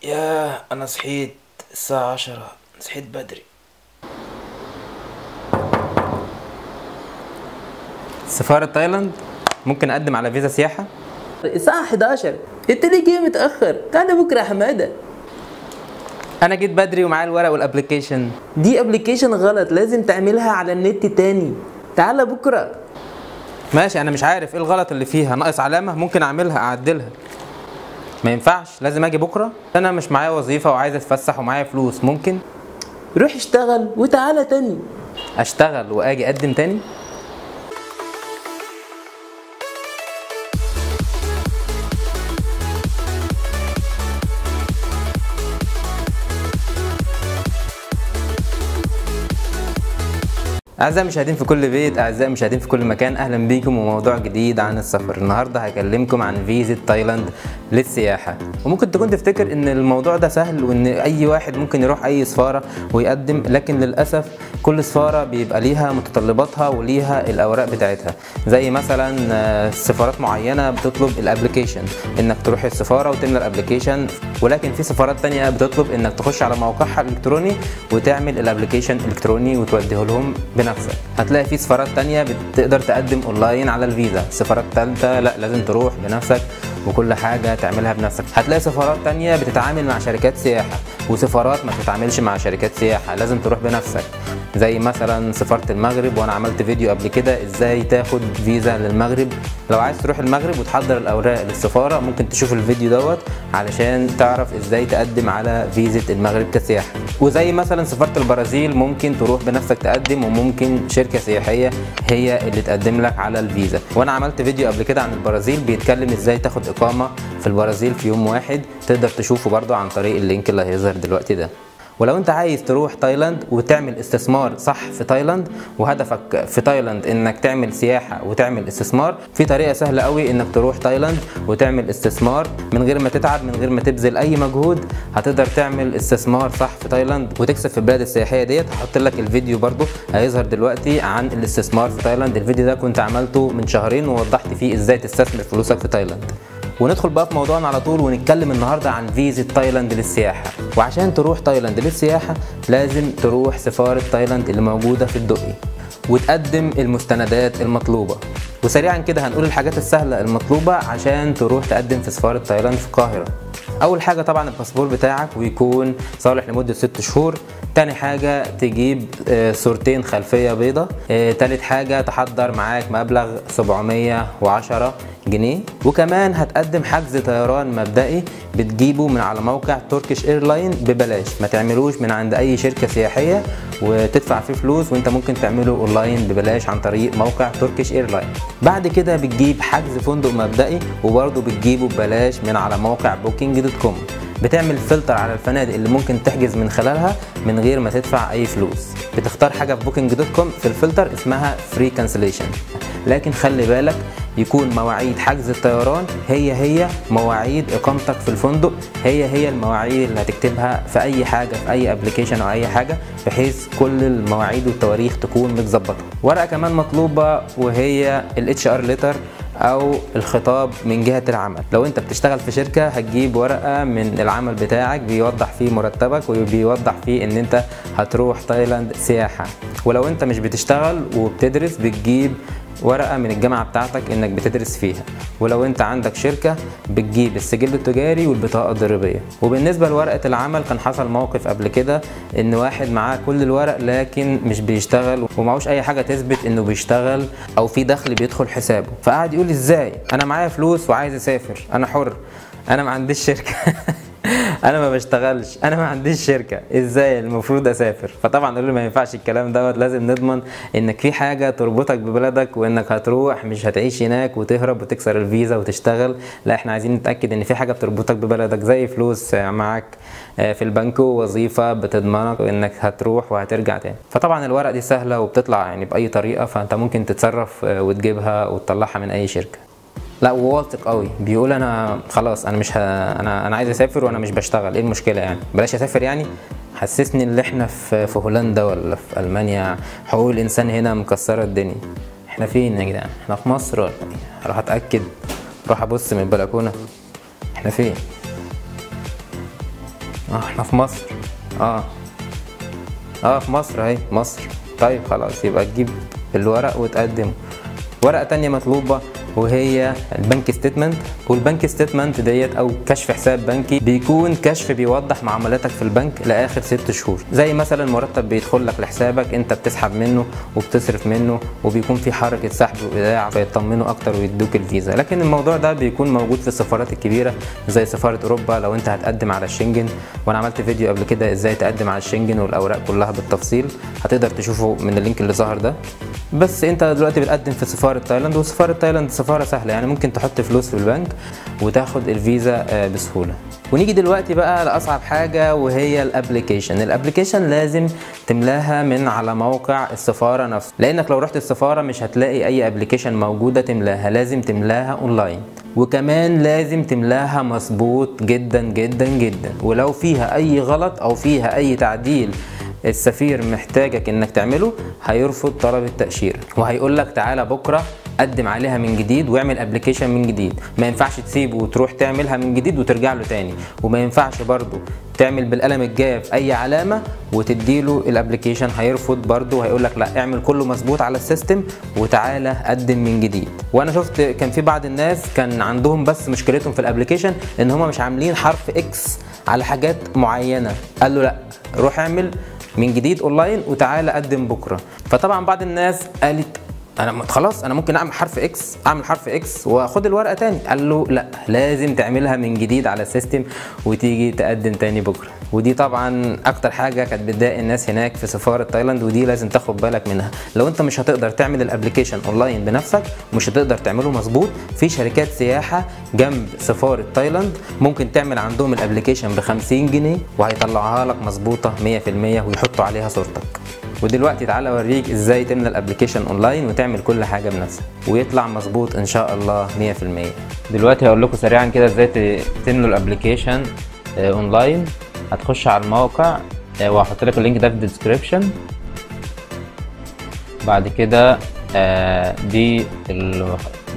ياه انا صحيت الساعة 10، صحيت بدري. سفارة تايلاند ممكن اقدم على فيزا سياحة؟ الساعة 11، انت ليه جاي متأخر؟ تعالى بكرة يا حمادة. انا جيت بدري ومعايا الورق وال application. دي application غلط، لازم تعملها على النت تاني. تعالى بكرة. ماشي، انا مش عارف ايه الغلط اللي فيها، ناقص علامة ممكن اعملها اعدلها. ما ينفعش لازم اجي بكرة؟ انا مش معايا وظيفة وعايز اتفسح ومعايا فلوس، ممكن؟ روح اشتغل وتعالى تاني. اشتغل واجي اقدم تاني؟ أعزائي المشاهدين في كل بيت، أعزائي المشاهدين في كل مكان، أهلا بيكم وموضوع جديد عن السفر. النهاردة هكلمكم عن فيزا تايلاند للسياحة. وممكن تكون تفتكر إن الموضوع ده سهل وإن أي واحد ممكن يروح أي سفارة ويقدم، لكن للأسف كل سفارة بيبقى ليها متطلباتها وليها الأوراق بتاعتها. زي مثلا سفارات معينة بتطلب ال application، إنك تروح السفارة وتملى ال application، ولكن في سفارات تانية بتطلب إنك تخش على موقعها الإلكتروني وتعمل ال application الإلكتروني وتوديه لهم بنفسك. هتلاقي في سفارات تانية بتقدر تقدم اونلاين على الفيزا، سفارات تالتة لا لازم تروح بنفسك وكل حاجة تعملها بنفسك. هتلاقي سفارات تانية بتتعامل مع شركات سياحة وسفارات ما بتتعاملش مع شركات سياحة، لازم تروح بنفسك. زي مثلا سفارة المغرب، وانا عملت فيديو قبل كده ازاي تاخد فيزا للمغرب. لو عايز تروح المغرب وتحضر الاوراق للسفارة ممكن تشوف الفيديو دوت علشان تعرف ازاي تقدم على فيزا المغرب كسياحة. وزي مثلا سفارة البرازيل ممكن تروح بنفسك تقدم، وممكن شركة سياحية هي اللي تقدم لك على الفيزا. وانا عملت فيديو قبل كده عن البرازيل بيتكلم ازاي تاخد اقامة في البرازيل في يوم واحد، تقدر تشوفه برضو عن طريق ال link اللي هيظهر دلوقتي ده. ولو انت عايز تروح تايلاند وتعمل استثمار صح في تايلاند، وهدفك في تايلاند انك تعمل سياحة وتعمل استثمار، في طريقة سهلة قوي انك تروح تايلاند وتعمل استثمار من غير ما تتعب، من غير ما تبذل اي مجهود. هتقدر تعمل استثمار صح في تايلاند وتكسب في البلاد السياحية ديت. هحط لك الفيديو برضو هيظهر دلوقتي عن الاستثمار في تايلاند. الفيديو ده كنت عملته من شهرين ووضحت فيه ازاي تستثمر فلوسك في تايلاند. وندخل بقى في موضوعنا على طول ونتكلم النهارده عن فيزا تايلاند للسياحة. وعشان تروح تايلاند للسياحة لازم تروح سفارة تايلاند اللي موجودة في الدقي وتقدم المستندات المطلوبة. وسريعا كده هنقول الحاجات السهلة المطلوبة عشان تروح تقدم في سفارة تايلاند في القاهرة. أول حاجة طبعا الباسبور بتاعك ويكون صالح لمدة 6 شهور. تاني حاجة تجيب صورتين خلفية بيضة. تالت حاجة تحضر معاك مبلغ 710 جنيه. وكمان هتقدم حجز طيران مبدئي بتجيبه من على موقع Turkish Airline ببلاش، ما تعملوش من عند اي شركة سياحية وتدفع فيه فلوس، وانت ممكن تعمله اونلاين ببلاش عن طريق موقع Turkish Airline. بعد كده بتجيب حجز فندق مبدئي وبرضه بتجيبه ببلاش من على موقع Booking.com. بتعمل فلتر على الفنادق اللي ممكن تحجز من خلالها من غير ما تدفع اي فلوس. بتختار حاجة في Booking.com في الفلتر اسمها free cancellation، لكن خلي بالك يكون مواعيد حجز الطيران هي هي مواعيد اقامتك في الفندق، هي هي المواعيد اللي هتكتبها في اي حاجة في اي application او اي حاجة، بحيث كل المواعيد والتواريخ تكون متظبطه. ورقة كمان مطلوبه وهي ال HR letter او الخطاب من جهة العمل. لو انت بتشتغل في شركة هتجيب ورقة من العمل بتاعك بيوضح فيه مرتبك وبيوضح فيه ان انت هتروح تايلاند سياحة. ولو انت مش بتشتغل وبتدرس بتجيب ورقة من الجامعة بتاعتك انك بتدرس فيها. ولو انت عندك شركة بتجيب السجل التجاري والبطاقة الضريبية. وبالنسبة لورقة العمل كان حصل موقف قبل كده ان واحد معاه كل الورق لكن مش بيشتغل ومعهوش اي حاجة تثبت انه بيشتغل او في دخل بيدخل حسابه، فقعد يقول ازاي انا معايا فلوس وعايز اسافر، انا حر، انا ما عنديش شركة انا ما بشتغلش، انا ما عنديش شركة، ازاي المفروض اسافر؟ فطبعا قالوا له ما ينفعش الكلام دوت، لازم نضمن انك في حاجة تربطك ببلدك وانك هتروح مش هتعيش هناك وتهرب وتكسر الفيزا وتشتغل، لا احنا عايزين نتاكد ان في حاجة بتربطك ببلدك زي فلوس معاك في البنك ووظيفه بتضمنك انك هتروح وهترجع تاني. فطبعا الورق دي سهلة وبتطلع يعني باي طريقه، فانت ممكن تتصرف وتجيبها وتطلعها من اي شركة. لا وواثق قوي بيقول انا خلاص انا مش انا عايز اسافر وانا مش بشتغل، ايه المشكلة يعني؟ بلاش اسافر يعني؟ حسسني ان احنا في هولندا ولا في المانيا، حقوق الانسان هنا مكسرة الدنيا. احنا فين يا جدعان؟ احنا في مصر ولا ايه؟ اروح اتاكد، اروح ابص من البلكونه، احنا فين؟ احنا في مصر، في مصر اهي مصر. طيب خلاص، يبقى تجيب الورق وتقدمه. ورقة تانية مطلوبة وهي ال bank statement. وال bank statement ديت او كشف حساب بنكي، بيكون كشف بيوضح معاملاتك في البنك لاخر 6 شهور، زي مثلا مرتب بيدخل لك لحسابك انت بتسحب منه وبتصرف منه، وبيكون في حركة سحب وايداع، فيطمنوا اكتر ويدوك الفيزا. لكن الموضوع ده بيكون موجود في السفارات الكبيرة زي سفارة اوروبا لو انت هتقدم على الشنجن، وانا عملت فيديو قبل كده ازاي تقدم على الشنجن والاوراق كلها بالتفصيل، هتقدر تشوفه من ال link اللي ظهر ده. بس انت دلوقتي بتقدم في سفارة تايلاند، وسفاره تايلاند سفارة سهلة، يعني ممكن تحط فلوس في البنك وتاخد الفيزا بسهولة. ونيجي دلوقتي بقى لاصعب حاجة وهي ال application. ال application لازم تملاها من على موقع السفارة نفسه، لانك لو رحت السفارة مش هتلاقي اي application موجودة تملاها، لازم تملاها اونلاين، وكمان لازم تملاها مظبوط جدا جدا جدا، ولو فيها اي غلط او فيها اي تعديل السفير محتاجك انك تعمله هيرفض طلب التأشيرة، وهيقول لك تعالى بكرة قدم عليها من جديد واعمل application من جديد. ما ينفعش تسيبه وتروح تعملها من جديد وترجع له تاني، وما ينفعش برضو تعمل بالقلم الجاف اي علامة وتديله ال application، هيرفض برضو وهيقول لك لا اعمل كله مظبوط على ال system وتعالى قدم من جديد. وانا شفت كان في بعض الناس كان عندهم بس مشكلتهم في ال application ان هم مش عاملين حرف X على حاجات معينة، قال له لا روح اعمل من جديد اونلاين وتعالى قدم بكره. فطبعا بعض الناس قالت انا خلاص انا ممكن اعمل حرف X، اعمل حرف X واخد الورقة تاني، قال له لا لازم تعملها من جديد على ال system وتيجي تقدم تاني بكره. ودي طبعا اكتر حاجة كانت بتضايق الناس هناك في سفارة تايلاند، ودي لازم تاخد بالك منها. لو انت مش هتقدر تعمل ال application online بنفسك، مش هتقدر تعمله مظبوط، في شركات سياحة جنب سفارة تايلاند ممكن تعمل عندهم ال application ب 50 جنيه وهيطلعها لك مظبوطة 100% ويحطوا عليها صورتك. ودلوقتي تعالى اوريك ازاي تملى ال application online وتعمل كل حاجة بنفسك ويطلع مظبوط ان شاء الله 100%. دلوقتي هقول لكم سريعا كده ازاي تملوا ال application online. هتخش على الموقع وهحط لك ال link ده في ال description. بعد كده دي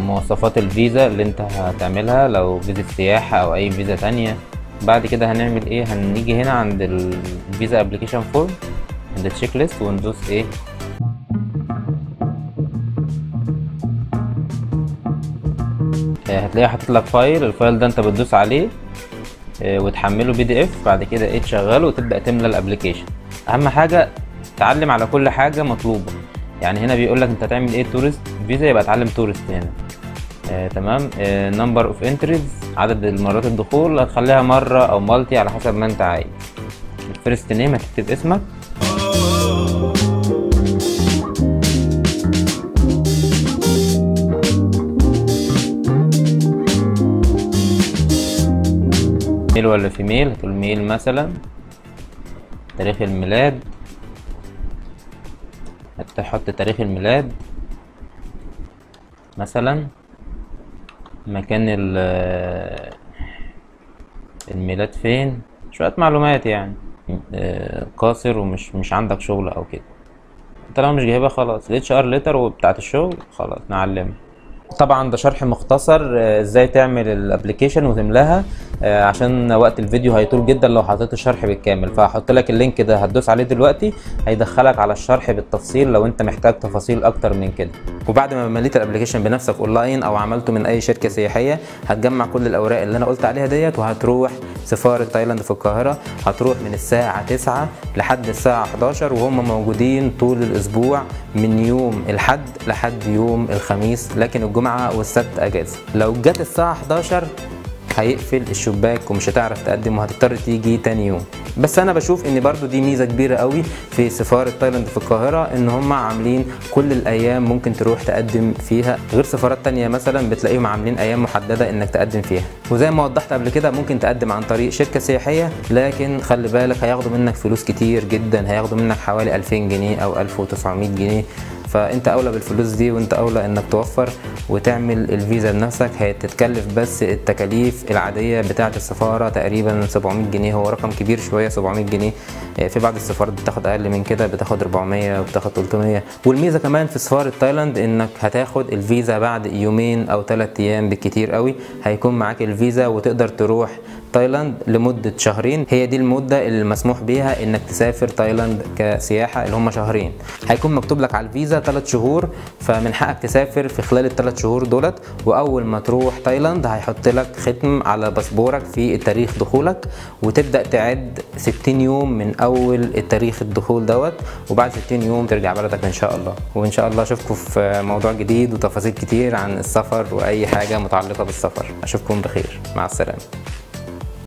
مواصفات الفيزا اللي انت هتعملها لو فيزا سياحة او اي فيزا تانية. بعد كده هنعمل ايه؟ هنيجي هنا عند ال visa application form عند ال checklist وندوس ايه، هتلاقيه حاطط لك file. ال file ده انت بتدوس عليه وتحمله PDF. بعد كده ايه تشغله وتبدا تملى ال application. اهم حاجة تعلم على كل حاجة مطلوبه، يعني هنا بيقول لك انت هتعمل ايه tourist visa، يبقى اتعلم tourist هنا. تمام. number of entries، عدد المرات الدخول هتخليها مرة او multi على حسب ما انت عايز. ال first name هتكتب اسمك. male ولا female، هتقول male مثلا. تاريخ الميلاد هتحط تاريخ الميلاد مثلا. مكان الميلاد فين، شوية معلومات يعني. قاصر ومش مش عندك شغل او كده، طالما مش جايبها خلاص. ال HR letter وبتاعت الشغل خلاص نعلمها. طبعا ده شرح مختصر ازاي تعمل ال application وتملاها، عشان وقت الفيديو هيطول جدا لو حطيت الشرح بالكامل، فهحط لك ال link ده هتدوس عليه دلوقتي هيدخلك على الشرح بالتفصيل لو انت محتاج تفاصيل اكتر من كده. وبعد ما مليت ال application بنفسك اونلاين او عملته من اي شركة سياحية، هتجمع كل الاوراق اللي انا قلت عليها ديت وهتروح سفارة تايلاند في القاهرة. هتروح من الساعة 9 لحد الساعة 11، وهم موجودين طول الاسبوع من يوم الحد لحد يوم الخميس، لكن الجمعة والسبت اجازه. لو جت الساعة 11 هيقفل الشباك ومش هتعرف تقدم وهتضطر تيجي تاني يوم. بس انا بشوف ان برضو دي ميزة كبيرة قوي في سفارة تايلاند في القاهرة، ان هم عاملين كل الايام ممكن تروح تقدم فيها، غير سفارات تانية مثلا بتلاقيهم عاملين ايام محددة انك تقدم فيها. وزي ما وضحت قبل كده ممكن تقدم عن طريق شركة سياحية، لكن خلي بالك هياخدوا منك فلوس كتير جدا، هياخدوا منك حوالي 2000 جنيه او 1900 جنيه. فانت اولى بالفلوس دي، وانت اولى انك توفر وتعمل الفيزا بنفسك. هتتكلف بس التكاليف العادية بتاعه السفارة تقريبا 700 جنيه، هو رقم كبير شوية 700 جنيه. في بعض السفارات بتاخد اقل من كده، بتاخد 400 وبتاخد 300. والميزة كمان في سفارة تايلاند انك هتاخد الفيزا بعد يومين او 3 ايام بالكتير قوي، هيكون معاك الفيزا وتقدر تروح تايلاند لمدة شهرين. هي دي المدة اللي مسموح بيها انك تسافر تايلاند كسياحة، اللي هم شهرين. هيكون مكتوب لك على الفيزا 3 شهور، فمن حقك تسافر في خلال ال3 شهور دولت. واول ما تروح تايلاند هيحط لك ختم على باسبورك في التاريخ دخولك، وتبدأ تعد 60 يوم من اول التاريخ الدخول دوت، وبعد 60 يوم ترجع بلدك ان شاء الله. وان شاء الله اشوفكم في موضوع جديد وتفاصيل كتير عن السفر واي حاجة متعلقة بالسفر. اشوفكم بخير، مع السلامة.